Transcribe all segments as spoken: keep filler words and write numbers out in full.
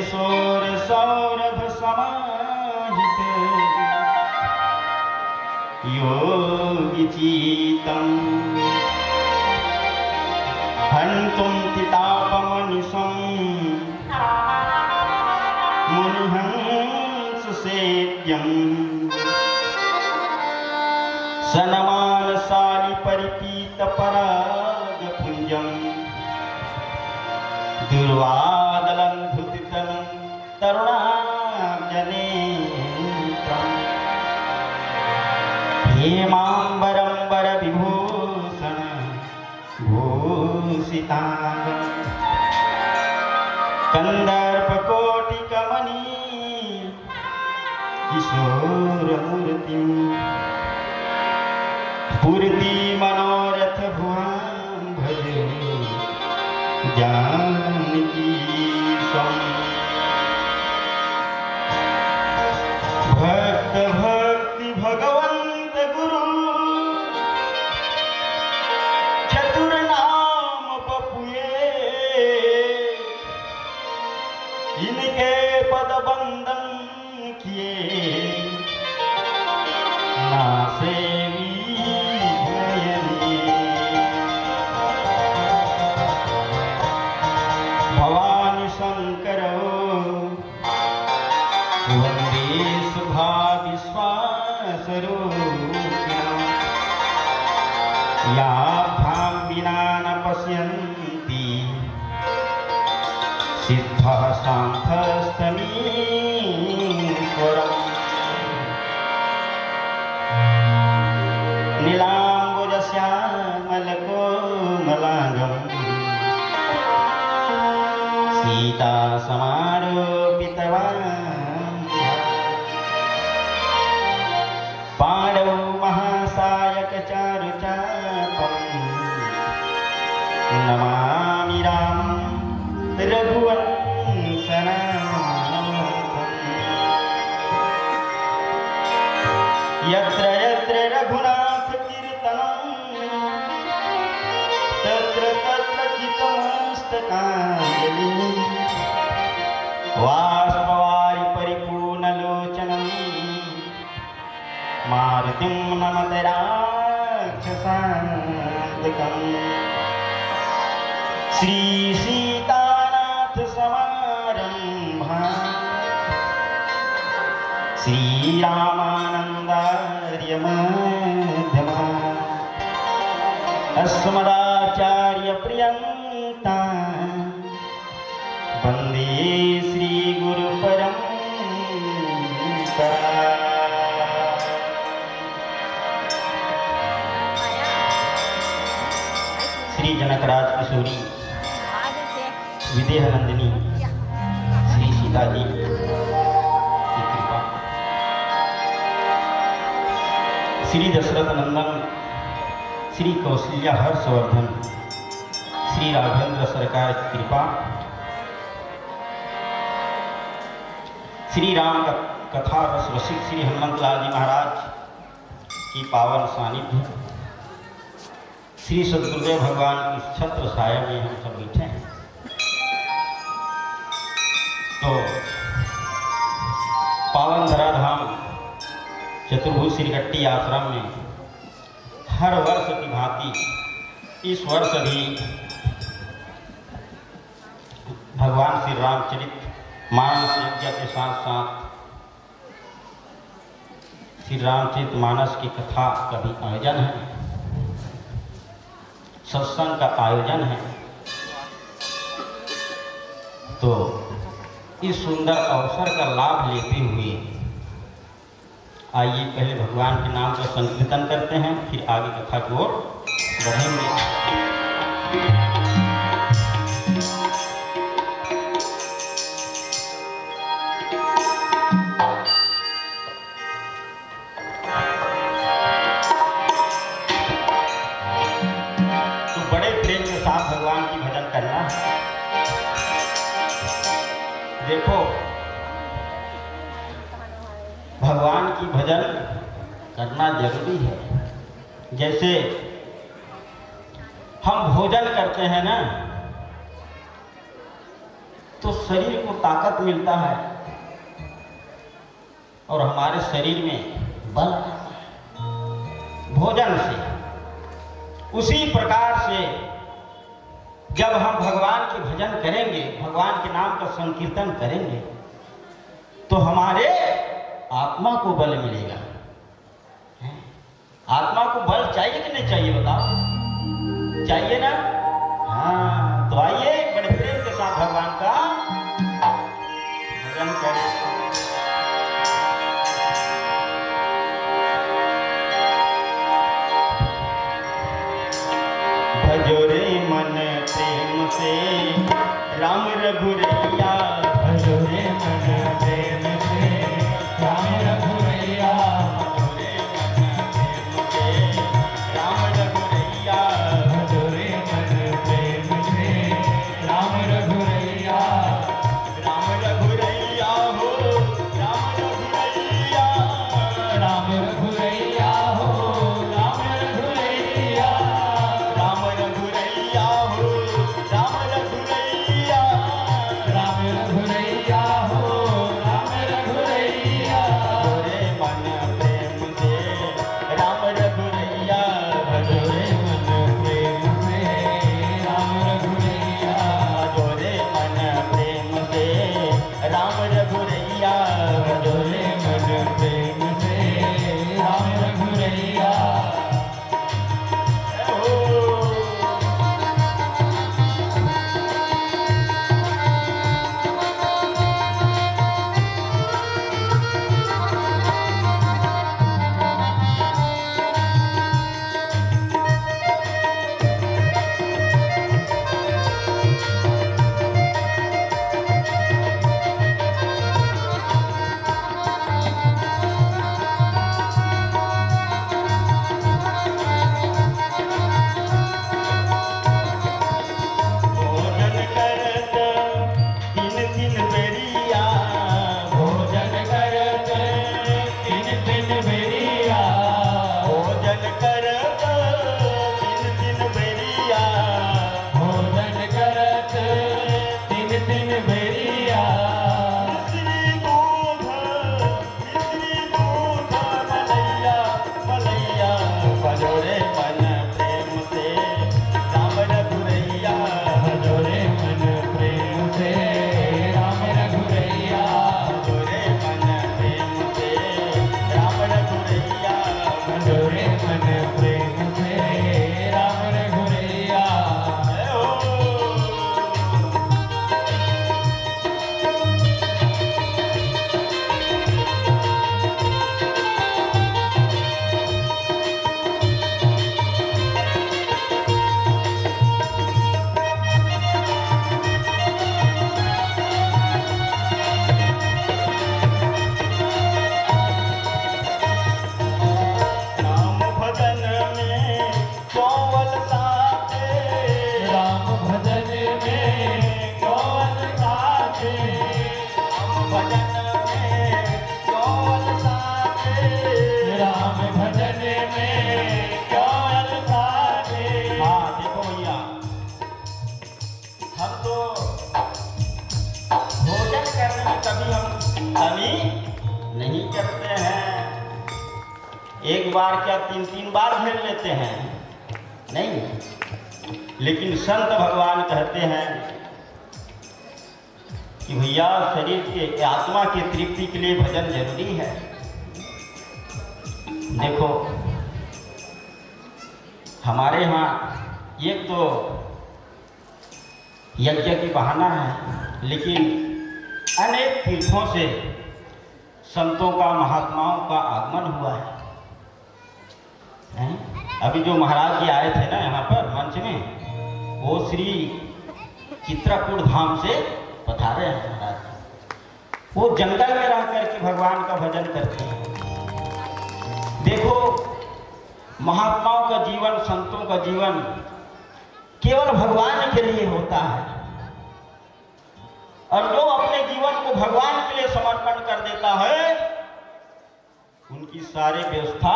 सोर सौरभ समाहित योगि चीतम्। हन्तुं तितापमनिशं मुनिहंस सेव्यम्। सनमानसालि परिपीत परागपुञ्जम्। दुर्वादलन्धुतितनुं तरुणाब्जनेत्रम्। हेमाम्बरम्बरविभूषण भूषिताङ्गम्। कन्दर्पकोटिकमणि किशोरमूर्तिम्। पूर्ति मनोरथ भुवां भजे जानकीशम्। भक्त भक्ति भगवंत गुरु चतुर नाम बपुए। इनके पद बंदन किए नासे विनयनी। भवानी शंकर वंदे सुधा विश्वास रूपिणा। याभ्यां विना न पश्यन्ति सिद्धः सान्थस्तमीश्वरम्। नीलाम्बुजश्यामलकोमलाङ्गम् सीतासमारोपितवान्। पाणौ महासायकचारुचापम् नमामि रामं रघुवंशनाथम्। यत्र यत्र रघुनाथकीर्तनम् तत्र तत्र कृतमस्तकाञ्जलिः। बाष्पवारि परिपूर्णलोचनम् मारुतिं नमत राक्षसान्तकम्। श्रीसीतानाथसमारम्भा श्रीरामानन्दार्यमध्यमा। अस्मदाचार्यपर्यन्ता वंदे श्री गुरु परंपरा। श्री जनकराज किशोरी विदेह नंदिनी श्री सीता जी की कृपा। श्री दशरथ नंदन श्री कौशल्या हर्षवर्धन श्री राघवेंद्र सरकार की कृपा। श्री राम कथा रस रसिक श्री हनुमंत लाल जी महाराज की पावन सानिध्य। श्री सदगुरुदेव भगवान की छत्र छाया में हम सब बैठे हैं। तो पावन धराधाम चतुर्भुज श्री गट्टी आश्रम में हर वर्ष की भांति इस वर्ष भी भगवान श्री रामचरित मानस यज्ञ के साथ साथ श्री रामचरित मानस की कथा का भी आयोजन है, सत्संग का आयोजन है। तो इस सुंदर अवसर का लाभ लेते हुए आइए, पहले भगवान के नाम का संकीर्तन करते हैं, फिर आगे कथा की ओर बढ़ेंगे। तो बड़े प्रेम के साथ भगवान की भजन करना है। देखो, भगवान की भजन करना जरूरी है। जैसे हम भोजन करते हैं ना, तो शरीर को ताकत मिलता है और हमारे शरीर में बल आता है भोजन से। उसी प्रकार से जब हम भगवान के भजन करेंगे, भगवान के नाम का संकीर्तन करेंगे, तो हमारे आत्मा को बल मिलेगा। आत्मा को बल चाहिए कि नहीं चाहिए, बताओ? चाहिए ना? हाँ, तो आइए, बड़े प्रेम के साथ भगवान का भजन करें। भजो रे मन प्रेम से राम रघुरैया। भजो रे मन प्रेम से राम रघुरैया। भजो रे मन प्रेम से राम रघुरैया। भजो रे मन प्रेम से राम रघुरैया। राम रघुरैया हो, राम रघुरैया। राम रघुरैया हो, राम रघुरैया। राम रघुरैया हो, राम रघुरैया। राम रघुरैया हो, राम रघुरैया। तोरे मन प्रेम से राम रघुरैया। भजो रे मन प्रेम से राम रघुरैया। भजो रे मन प्रेम से राम रघुरैया। भजो रे मन प्रेम से राम रघुरैया। भोजन करत तीन तीन बेरिया। भोजन करत तीन तीन बेरिया। भोजन करत तीन तीन बेरिया। भोजन करत तीन तीन बेरिया। मिश्री दूध, मिश्री दूध मलैया, मलैया। भजो रे मन प्रेम से राम रघुरैया। भजो रे मन प्रेम से राम रघुरैया। भजो रे मन प्रेम से राम रघुरैया। भजो रे मन प्रेम से राम रघुरैया। जय हो। राम भजन में केवल साचे। राम भजन में केवल साचे। राम भजन में केवल साचे। राम भजन में केवल साचे। हाँ, देखो भैया, हम तो भोजन करने में कभी हम कमी नहीं करते हैं। एक बार क्या, तीन तीन बार घेर लेते हैं, नहीं? लेकिन संत भगवान कहते हैं कि भैया, शरीर के, आत्मा की तृप्ति के लिए भजन जरूरी है। देखो, हमारे यहाँ एक तो यज्ञ की बहाना है, लेकिन अनेक तीर्थों से संतों का, महात्माओं का आगमन हुआ है। हैं? अभी जो महाराज जी आए थे ना यहाँ पर मंच में, वो श्री चित्रकूट धाम से पधारे हैं महाराज। वो जंगल में रह करके भगवान का भजन करते हैं। देखो, महात्माओं का जीवन, संतों का जीवन केवल भगवान के लिए होता है, और जो अपने जीवन को भगवान के लिए समर्पण कर देता है, उनकी सारी व्यवस्था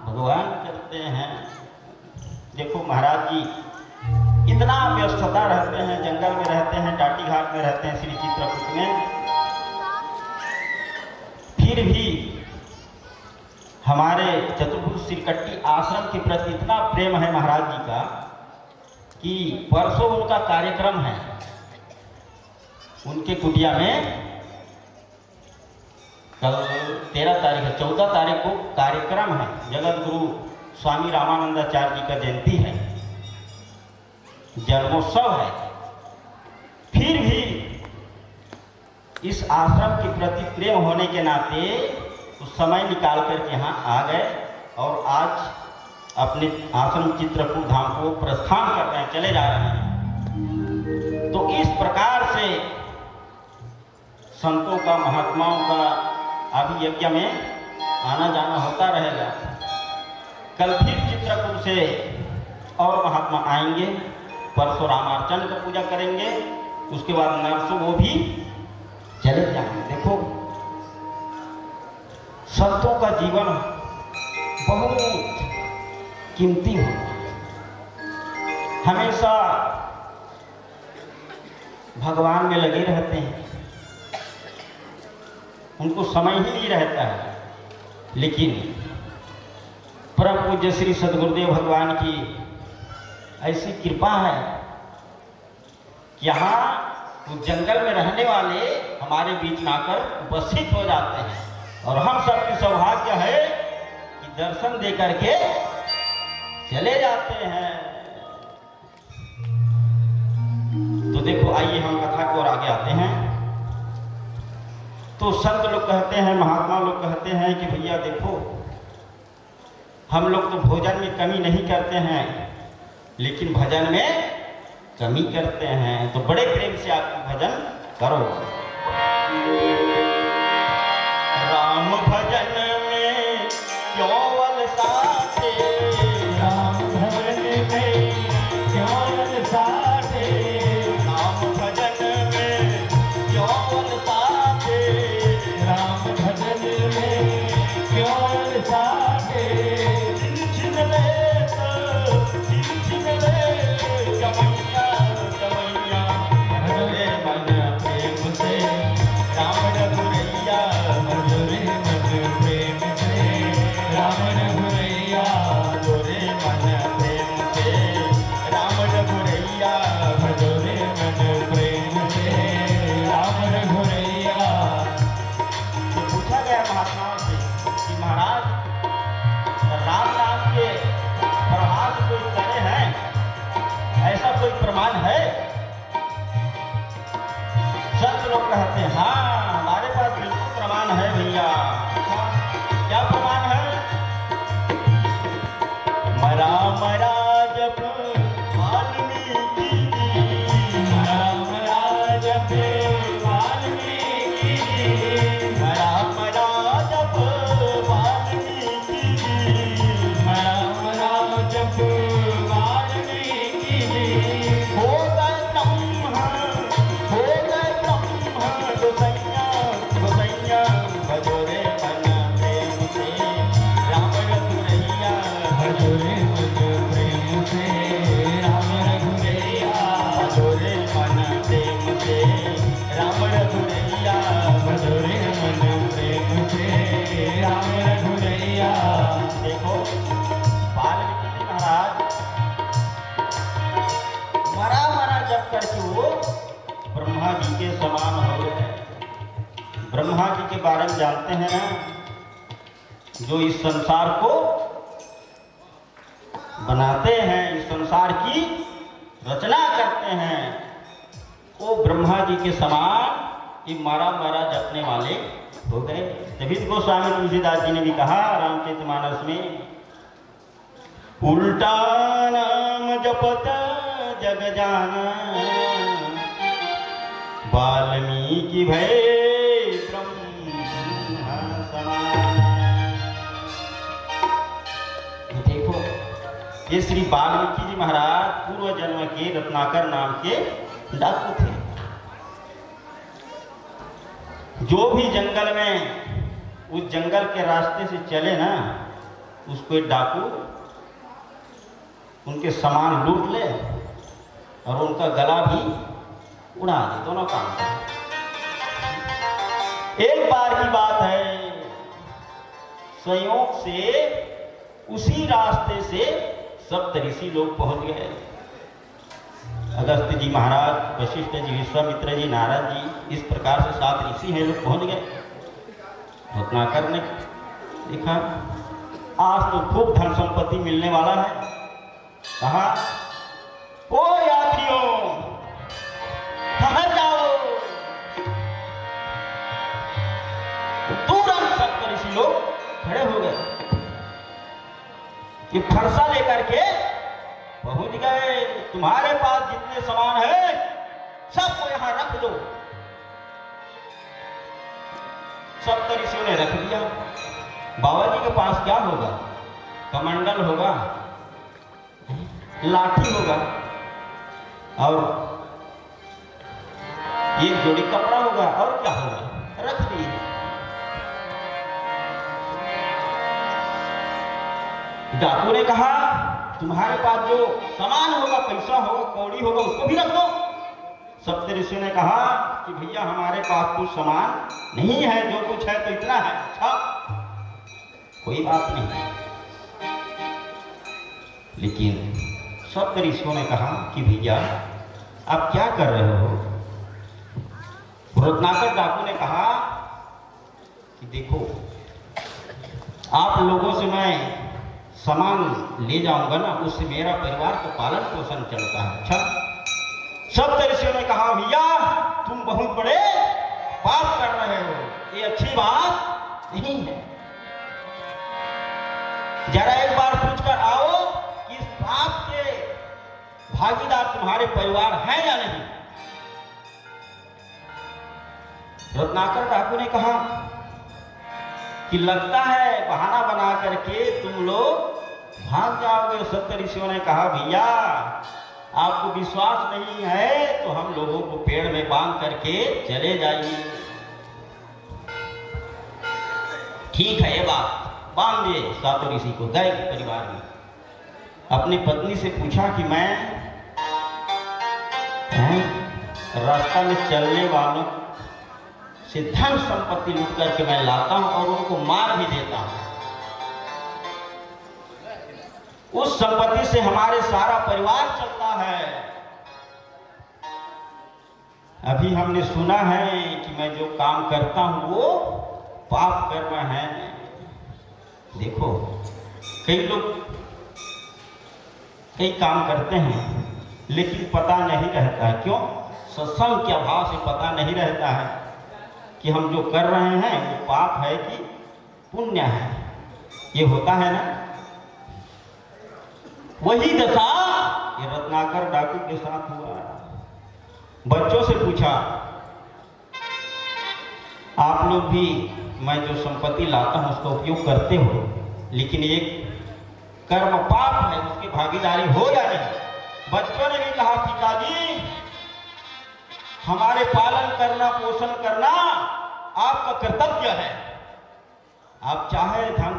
भगवान करते हैं। देखो महाराज जी, इतना व्यस्तता रहते हैं, जंगल में रहते हैं, टाटी घाट में रहते हैं श्री चित्रकूट में, फिर भी हमारे चतुर्भुज सिरकट्टी आश्रम के प्रति इतना प्रेम है महाराज जी का कि परसों उनका कार्यक्रम है उनके कुटिया में। कल तेरह तारीख है, चौदह तारीख को कार्यक्रम है, जगत गुरु स्वामी रामानंदाचार्य जी का जयंती है, जन्मोत्सव है। फिर भी इस आश्रम के प्रति प्रेम होने के नाते कुछ समय निकाल करके यहाँ आ गए और आज अपने आश्रम चित्रकूट धाम को प्रस्थान कर रहे हैं, चले जा रहे हैं। तो इस प्रकार से संतों का, महात्माओं का अभी यज्ञ में आना जाना होता रहेगा। कल फिर चित्रकूट से और महात्मा आएंगे, परसों रामार्चन का पूजा करेंगे, उसके बाद नरसों वो भी चले जाएंगे। देखो, संतों का जीवन बहुत कीमती होता है, हमेशा भगवान में लगे रहते हैं, उनको समय ही नहीं रहता है। लेकिन परम पूज्य श्री सदगुरुदेव भगवान की ऐसी कृपा है कि यहाँ उस जंगल में रहने वाले हमारे बीच में आकर उपस्थित हो जाते हैं और हम सबकी सौभाग्य है कि दर्शन दे करके चले जाते हैं। तो देखो, आइए हम कथा की ओर आगे आते हैं। तो संत लोग कहते हैं, महात्मा लोग कहते हैं कि भैया देखो, हम लोग तो भोजन में कमी नहीं करते हैं, लेकिन भजन में कमी करते हैं। तो बड़े प्रेम से आप भजन करो। राम भजन में क्यों अलसाते, राम भजन में क्यों अलसाते, राम भजन में क्यों अलसाते, राम भजन में क्यों अलसाते। छिन छिन ले तो, छिन छिन ले कमैया, कमैया। भजो रे मन प्रेम से राम रघुरैया, भजो रे मन प्रेम से राम रघुरैया, भजो रे मन प्रेम से राम रघुरैया, भजो रे मन प्रेम से राम रघुरैया। तो पूछा गया महात्माओं से कि महाराज, राम नाम के प्रभाव कोई करे हैं, ऐसा कोई प्रमाण है? संत लोग कहते हैं, हाँ, हमारे पास बिल्कुल प्रमाण है भैया। अच्छा, क्या प्रमाण है? मरा मरा जब वाल्मीकि जी, मरा मरा जब वाल्मीकि जी, मरा मरा जब वाल्मीकि जी, मरा मरा जब वाल्मीकि जी, हो गए ब्रह्मा, हो गए ब्रह्मा गोसैया, गोसैया। भजो रे मन प्रेम से राम रघुरैया, भजो रे मन प्रेम से राम रघुरैया, भजो रे मन प्रेम से राम रघुरैया, भजो रे मन प्रेम से राम रघुरैया। देखो, वाल्मीकि जी महाराज मरा मरा जब करके वो ब्रह्मा जी के समान हो गए। ब्रह्मा जी के बारे में जानते हैं ना, जो इस संसार को बनाते हैं, इस संसार की रचना करते हैं, वो ब्रह्मा जी के समान ये मरा मरा जपने वाले हो गए। तभी तो गोस्वामी तुलसीदास जी ने भी कहा रामचरितमानस में, उल्टा नाम जपत जग जाना, वाल्मीकि भए ब्रह्मा समान। देखो, ये श्री वाल्मीकि जी महाराज पूर्व जन्म के रत्नाकर नाम के डाकू थे। जो भी जंगल में, उस जंगल के रास्ते से चले ना, उसको एक डाकू उनके सामान लूट ले, और उनका गला भी उड़ा दे, दोनों काम कर। एक बार की बात है, संयोग से उसी रास्ते से सप्त ऋषि लोग पहुंच गए। अगस्त जी महाराज, वशिष्ठ जी, विश्वामित्र जी, नारद जी, इस प्रकार से सात ऋषि हैं, लोग पहुंच गए। रत्नाकर ने देखा, आज तो खूब धन संपत्ति मिलने वाला है। कहा, ओ यात्रियों, ठहर जाओ। तुरंत सप्त ऋषि लोग खड़े हो गए। कि फरसा लेकर के पहुंच गए। तुम्हारे पास जितने सामान है, सबको यहाँ रख दो। सप्त ऋषियों ने रख दिया। बाबा जी के पास क्या होगा? कमंडल होगा, लाठी होगा, और एक जोड़ी कपड़ा होगा, और क्या होगा? रख दिए। डाकू ने कहा, तुम्हारे पास जो सामान होगा, पैसा होगा, कौड़ी होगा, उसको भी रख दो। सप्त ऋषि ने कहा कि भैया, हमारे पास कुछ सामान नहीं है, जो कुछ है तो इतना है। अच्छा, कोई बात नहीं। लेकिन सप्त ऋषियों ने कहा कि भैया, आप क्या कर रहे हो? रत्नाकर डाकू ने कहा कि देखो, आप लोगों से मैं सामान ले जाऊंगा ना, उससे मेरा परिवार का पालन पोषण चलता है। अच्छा, सप्त ऋषियों ने कहा, भैया, तुम बहुत बड़े पाप कर रहे हो, ये अच्छी बात नहीं है। जरा एक बार पूछ कर आओ कि इस पाप के भागीदार तुम्हारे परिवार हैं या नहीं। रत्नाकर डाकू ने कहा कि लगता है बहाना बना करके तुम लोग भाग जाओगे। सप्त ऋषियों ने कहा, भैया, आपको विश्वास नहीं है तो हम लोगों को पेड़ में बांध करके चले जाइए। ठीक है, ये बात बांध दिए सातों ऋषि को, गए परिवार में। अपनी पत्नी से पूछा कि मैं, हैं, रास्ता में चलने वालों से धन संपत्ति लूट करके मैं लाता हूं और उनको मार भी देता हूं। उस संपत्ति से हमारे सारा परिवार चलता है। अभी हमने सुना है कि मैं जो काम करता हूं, वो पाप कर्म है। देखो, कई लोग कई काम करते हैं, लेकिन पता नहीं रहता है। क्यों? सत्संग के अभाव से पता नहीं रहता है कि हम जो कर रहे हैं, वो पाप है कि पुण्य है। ये होता है ना, वही दशा ये रत्नाकर डाकू के साथ हुआ। बच्चों से पूछा, आप लोग भी, मैं जो संपत्ति लाता हूं, उसका उपयोग करते हो, लेकिन एक कर्म पाप है, उसकी भागीदारी हो या नहीं? बच्चों ने भी कहा, पिताजी, हमारे पालन करना, पोषण करना आपका कर्तव्य है। आप चाहे धन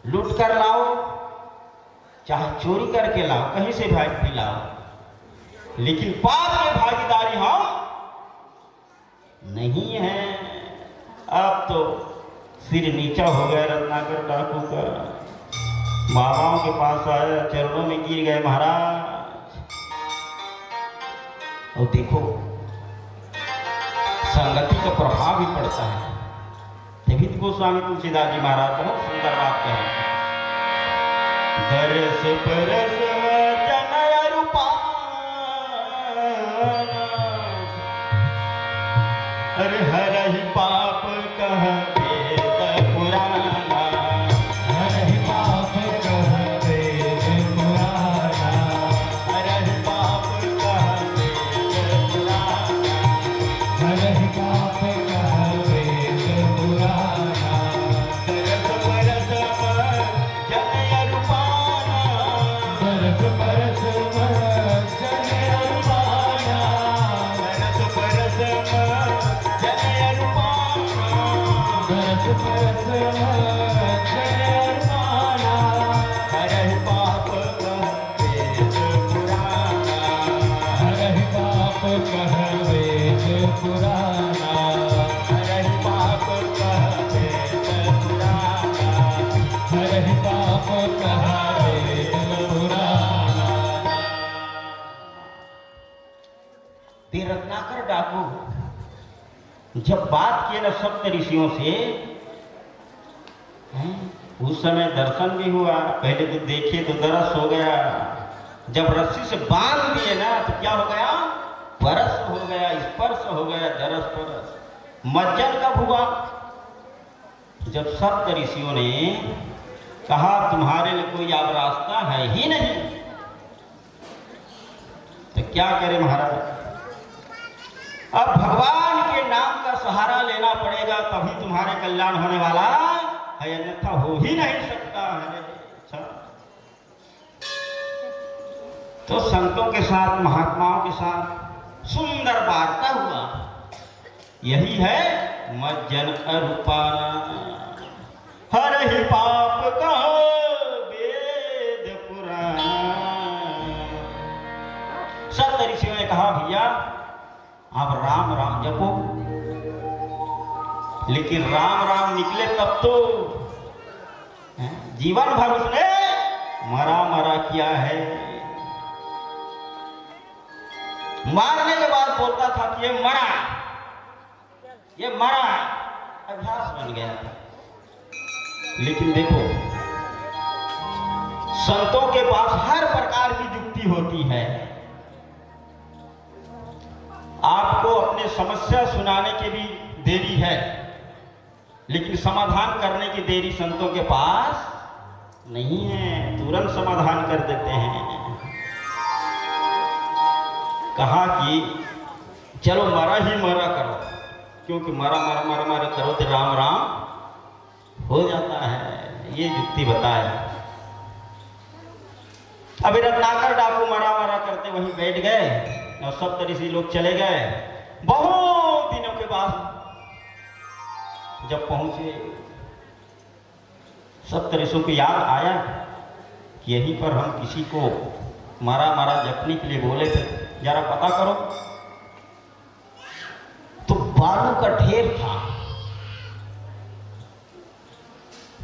लूट कर लाओ, चाहे चोरी करके लाओ, कहीं से भी लाओ, लेकिन पाप में भागीदारी हम नहीं है। अब तो सिर नीचा हो गया रत्नाकर डाकू का। बाबाओं के पास आया, चरणों में गिर गए महाराज। और देखो, संगति का प्रभाव भी पड़ता है। तभी तो गोस्वामी तुलसीदास जी महाराज बहुत सुंदर बात कहे, दरस परस वचन अरु पाना, अरे हरहि पाप कह वेद पुराना। हरहि पाप कह वेद पुराना। हरहि पाप कह वेद पुराना। हरहि पाप कह वेद पुराना। दरस परस वचन अरु पाना। दरस परस वचन अरु पाना। दरस परस वचन अरु पाना। ये रत्नाकर डाकू जब बात किए ना सप्त ऋषियों से, हैं, उस समय दर्शन भी हुआ। पहले तो देखे तो दरस हो गया, जब रस्सी से बांध दिए ना तो क्या हो गया? परस हो गया, स्पर्श हो गया, दरस परस। मज्जन कब हुआ? जब सप्त ऋषियों ने कहा, तुम्हारे लिए कोई अब रास्ता है ही नहीं, तो क्या करे महाराज? अब भगवान के नाम का सहारा लेना पड़ेगा, तभी तुम्हारे कल्याण होने वाला है, अन्यथा हो ही नहीं सकता है। अच्छा, तो संतों के साथ, महात्माओं के साथ सुंदर वार्ता हुआ। यही है मज्जन अरुपाना। हर ही पाप कहो वेद पुराना। सप्त ऋषियों ने कहा, भैया, आप राम राम जपो, लेकिन राम राम निकले तब तो, हैं? जीवन भर उसने मरा मरा किया है। मारने के बाद बोलता था कि ये मरा, ये मरा, अभ्यास बन गया। लेकिन देखो, संतों के पास हर प्रकार की युक्ति होती है। आपको अपने समस्या सुनाने की भी देरी है, लेकिन समाधान करने की देरी संतों के पास नहीं है, तुरंत समाधान कर देते हैं। कहा कि चलो मरा ही मरा करो, क्योंकि मरा मरा मरा मरा करो तो राम राम हो जाता है। ये युक्ति बताए। अभी रत्नाकर डाकू मरा मरा करते वहीं बैठ गए और सप्त ऋषि लोग चले गए। बहुत दिनों के बाद जब पहुंचे, सप्त ऋषियों को याद आया कि यहीं पर हम किसी को मरा मरा जपने के लिए बोले थे, जरा पता करो। तो बालू का ढेर था,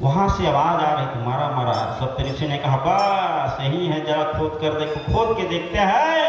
वहां से आवाज आ रही थी, मरा मरा। सप्त ऋषि ने कहा, बस यही है, जरा खोद कर देखो। खोद के देखते हैं,